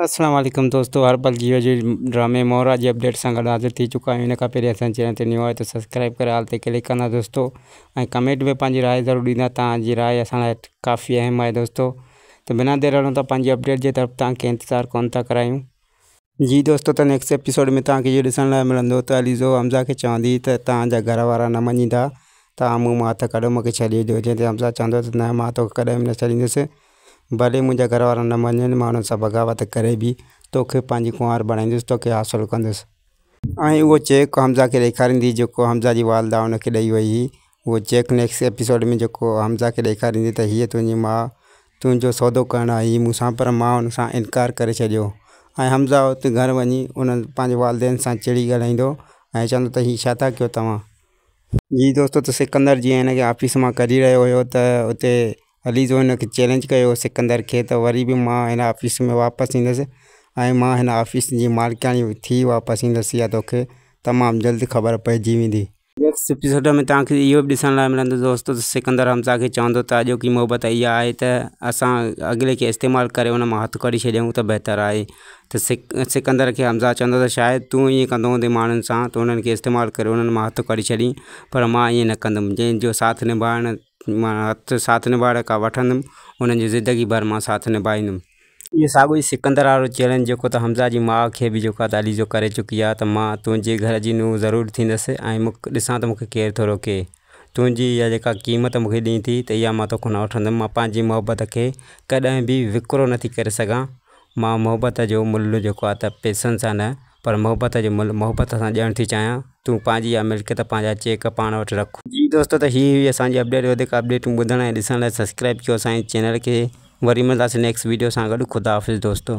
اسلام عليڪم دوستو هر پل جيو جي ڊرامي مورا جي اپڊيٽ سان گڏ حاضر ٿي چڪا آهيون ان کان پهرين اسان چينل تي نيو آهيو ته سبسڪرائب ڪري آل تي ڪلڪ ڪندا دوستو ۽ ڪمينٽ ۾ پنهنجي راء ضرور ڏيندا توهان جي راء اسان لاء ڪافي اهم آهي دوستو ته بنا دير هلون ٿا پنهنجي اپڊيٽ جي طرف توهان کي انتظار ڪون ٿا ڪرايون. جي دوستو ته نيڪسٽ ايپيسوڊ ۾ توهان کي اهو ڏسڻ لاء ملندو ته عليزو حمزه کي چوندي ته توهان جا گهر وارا نه مڃيندا توهان مون مان هٿ ڪڍو مون کي ڇڏي ڏيو جنهن تي حمزه چوندو ته نه مان توکي ڪڏهن به نه ڇڏيندس ڀلي منهنجا گهر وارا نه مڃن، مان انهن سان بغاوت ڪري به توکي پنهنجي ڪنوار بڻائيندس، توکي حاصل ڪندس. ۽ اهو چيڪ حمزه کي ڏيکاريندي جيڪو حمزه جي والده ان کي ڏئي وئي هئي. اهو چيڪ نيڪسٽ ايپيسوڊ ۾ جيڪو حمزه کي ڏيکاريندي ته هيء تنهنجي ماء تنهنجو سودو ڪرڻ آئي هئي مون سان پر مان ان سان انڪار ڪري ڇڏيو. ۽ حمزه اتي گهر وڃي انهن پنهنجي والدين سان چڙي ڳالهائيندو ۽ چوندو ته هي ڇا ٿا ڪيو توهان؟ جي دوستو ته سڪندر جيئن هن کي آفيس مان ڪڍي رهيو هيو ته اتي عليزو هن کي چئلينج ڪيو سڪندر کي ته وري به مان هن آفيس ۾ واپس ايندس ۽ مان هن آفيس جي مالڪياڻي ٿي واپس ايندس اها توکي تمام جلد خبر پئجي ويندي. نيڪسٽ ايپيسوڊ ۾ توهان کي اهو به ڏسڻ لاء ملندو دوستو ته سڪندر حمزه کي چوندو ته اڄوڪي محبت اها آهي ته اسان اڳلي کي استعمال ڪري ان مان هٿ ڪڍي ڇڏيون ته بهتر آهي ته سڪندر کي حمزه چوندو ته شايد تون ائين ڪندو هوندين ماڻهن سان ته انهن کي استعمال ڪري انهن مان هٿ ڪڍي ڇڏين پر مان ائين نه ڪندم جنهن جو ساٿ نڀائڻ مان هٿ ساٿ نڀائڻ کان وٺندم انهن جي زندگي ڀر مان ساٿ نڀائيندم. اهو ساڳيو ئي سڪندر وارو چئلينج جيڪو ته حمزه جي ماء کي به جيڪو آهي ته عليزو ڪري چڪي آهي ته مان تنهنجي گهر جي نونهن ضرور ٿيندس ۽ مون ڏسان ته مون کي ڪير ٿو روڪي. تنهنجي اها جيڪا قيمت مون کي ڏين ٿي ته اها مان توکان نه وٺندم مان پنهنجي محبت کي ڪڏهن به وڪرو نه ٿي ڪري سگهان مان محبت جو ملهه جيڪو آهي ته پئسن سان نه پر محبت جو ملهه محبت سان ڏيڻ ٿي چاهيان تون پنهنجي اها ملڪيت پنهنجا چيڪ پاڻ وٽ رک. جي دوستو ته هي هئي اسان جي اپڊيٽ وڌيڪ اپڊيٽون ٻڌڻ ۽ ڏسڻ لاء سبسڪرائب ڪيو اسان جي چينل کي وري ملنداسين نيڪسٽ ويڊيو سان گڏ خدا حافظ دوستو.